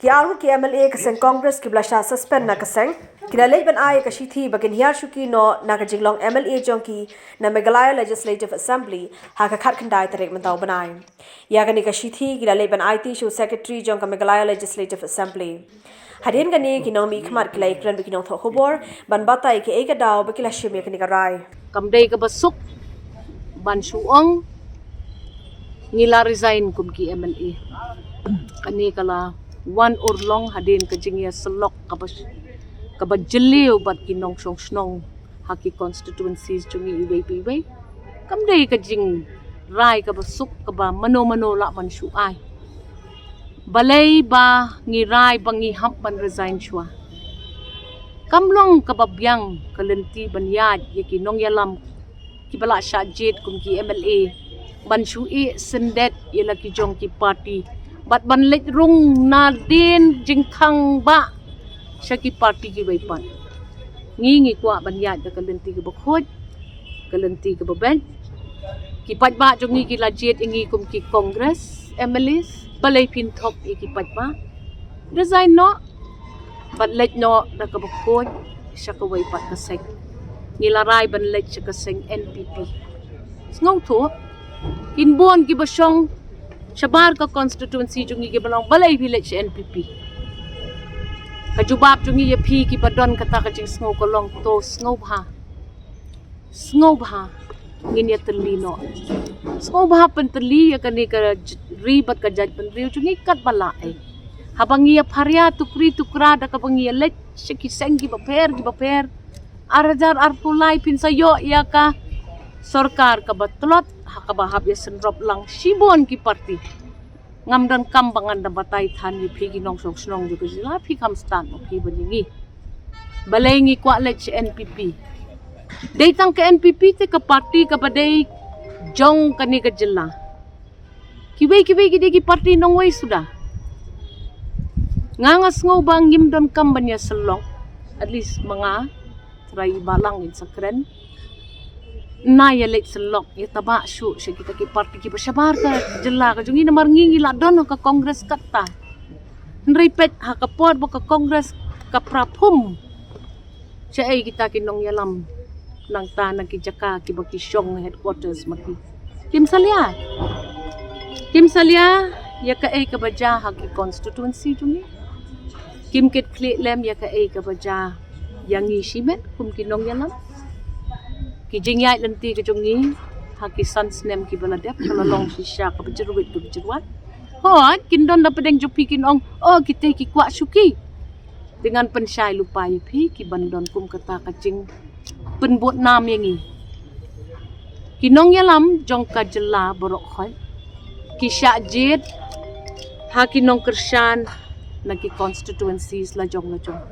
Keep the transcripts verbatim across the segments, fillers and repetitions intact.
Ki arngut ki M L A ka seng Congress kiba la shah suspend na ka seng, ki la leit ban ai ka shithi ba kin hiar shuki noh na ka jinglong M L A jong ki na Meghalaya Legislative Assembly ha ka khatkhyndai tarik mynta u bnai. Ïa kane ka shithi ki la leit ban aiti sha u Secretary jong ka Meghalaya Legislative Assembly. Hadien kane ki nongmihkhmat ki la ïakren bad ki nongthoh khubor ban batai kaei ka daw ba ki la shim ïa kane ka rai. Kam dei kaba suk ban shu ong ngi la resign kum ki M L A. Kane ka la wan urlong hadien ka jingïasyllok kaba, kaba jylliew bad ki nongshong shnong ha ki constituencies jong ngi iwei pa iwei. Kam dei ka jingrai kaba suk kaba mano mano lah ban shu ai. Balei ba ngi rai ba ngi hap ban resign shuwa? Kam long kaba biang ka lynti ban ïaid ïa ki nongïalam kiba la shah jied kum ki M L A ban shu ïeh syndet ïa la ki jong ki party bad ban leit rung nadien jingkhang bah sha ki party kiwei pat. Ngi ngi kwah ban ïaid da ka lynti kaba khuid, ka lynti kaba beit. Ki paidbah jong ngi ki la jied ïa ngi kum ki Congress M L As, balei phin thok ïa ki paidbah? Resign noh bad leit noh da kaba khuid sha kawei pat ka seng. Ngi la rai ban leit sha ka seng N P P. Sngewthuh, kin bun kiba shong shabar ka constituency jong ngi kiba long balei phi leit sha N P P. Ka jubab jong ngi ïa phi kiba don kata ka jingsngew ka long to sngewbha. Sngewbha ngin ïa tylli noh. Sngewbha pyntylli ïa kane ka j-, ri bad ka jaitbynriew jong ngi katba lah eh. Haba ngi ïa pharia tukri tukra da kaba ngi ïa leit sha ki seng kiba pher kiba pher. Ar hajar arphew lai phin sa ïoh ïa ka sorkar kaba tlot ha kaba hap ïa synrop lang shibun ki party. Ngam donkam ba ngan da batai than ïa phi ki nongshong shnong jong ka jylla, phi kham stad ma phi ban ïa ngi. Balei ngi kwah leit sha N P P? Dei tang ka N P P te ka party kaba dei jong kane ka jylla. Kiwei kiwei ki dei ki party nongwei suda. Nga nga sngew ba ngim donkam ban ïa syllok, at least ma nga, trai balang in sa kren. Nai ïa leit syllok ïa taba shuh sha kita ki party kiba shabar ka jylla ka jong ngi, namar ngi ngi la don ha ka Congress katta. Hynrei peit ha ka por ba ka Congress ka praphum, shaei kita ki nongïalam nangta na ki jaka kiba ki shong headquarters ma ki? Kim salia. Kim salia ïa kaei kaba jia ha ki constituency jong ngi. Kim kit khlieh lem ïa kaei kaba jia ïa ngi shimet kum ki nongïalam. Ki jingïaid lynti ka jong ngi ha ki san snem kiba la dep ka la long shisha kaba jyrwit kaba jyrwat. Hooid, kin don da pdeng jong phi kin ong, oh, kita ki kwah shuki. Te ngan pynshai lypa ïa phi kiban don kum kata ka jingpynbud nam ïa ngi. Ki nongïalam jong ka jylla baroh khoit ki shah jied ha ki nongkyrshan na ki constituencies la jong la jong.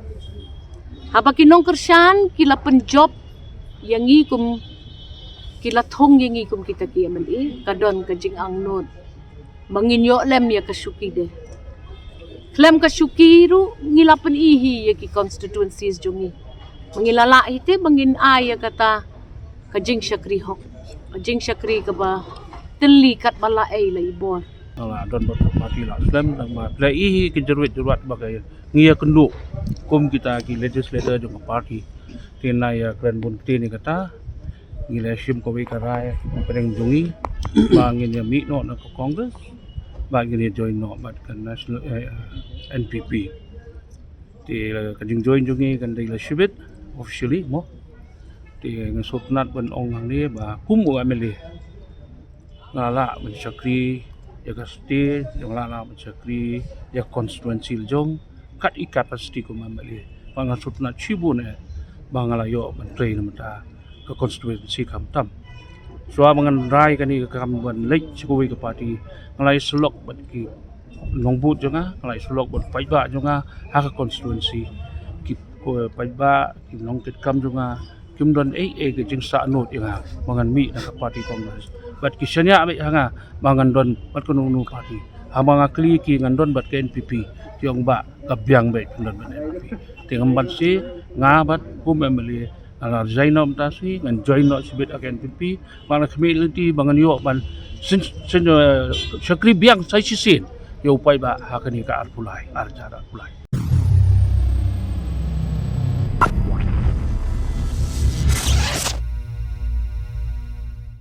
Haba ki nongkyrshan ki la pynjop ïa ngi kum, ki la thung ïa ngi kum kita ki M L A, ka don ka jingangnud ba ngin ïoh lem ïa ka shuki de. Khlem ka shuki ruh ngi la pyni hi ïa ki constituencies jong ngi ba ngi la lah hi te ba ngin ai ïa kata ka jingshakri hok, ka jingshakri kaba tylli katba lah ei la i bor. Nga la don bad ka party la slem, tang ba phi la i hi ki jyrwit jyrwat ba ka ngi ïa kynduh kum kita ki legislator jong ka party. Te nai ïa kren bun ktien ïa kata. Ngi la shim kawei ka rai hapdeng jong ngi ba ngin ïa mih noh na ka Congress bad ngin ïa join noh bad ka National, eh, N P P. Te, eh, ka jingjoin jong ngi kan dei la shibit officially mo. Te nga sngewtynnat ban ong hangne ba kum u M L A nga lah ban shakri ïa ka state, nga lah, lah ban shakri ïa ka constituency la jong kat i capacity kum M L A. Ba nga sngewtynnat shibun eh ba nga la ïoh ban trei na mynta ka constituency khamtam. Shuwa ba ngan rai kane ka kam ban leit sha kawei ka party, nga la ïasyllok bad ki nongbud jong nga, nga la ïasyllok bad paidbah jong nga ha ka constituency. Ki, ko, paidbah, ki nongkitkam jong nga kim don ei ei ka jingsahnud ïa nga ba ngan mih na ka party Congress. Bad ki shaniah beit ha nga ba ngan don bad kano kano party. Haba nga kylli ki ngan don bad ka N P P, ki ong ba ka biang beit ngan don bad N P P. Te ngam banse, nga bad kum M L A nga la resign noh mynta shi, ngan join noh shibit ha ka N P P. Ba nga khmih lynti ba ngan ïoh ban syn, syn, eh, shakri biang sa shisien. ïa u paidbah ha kane ka arphew lai, ar hajar arphew lai.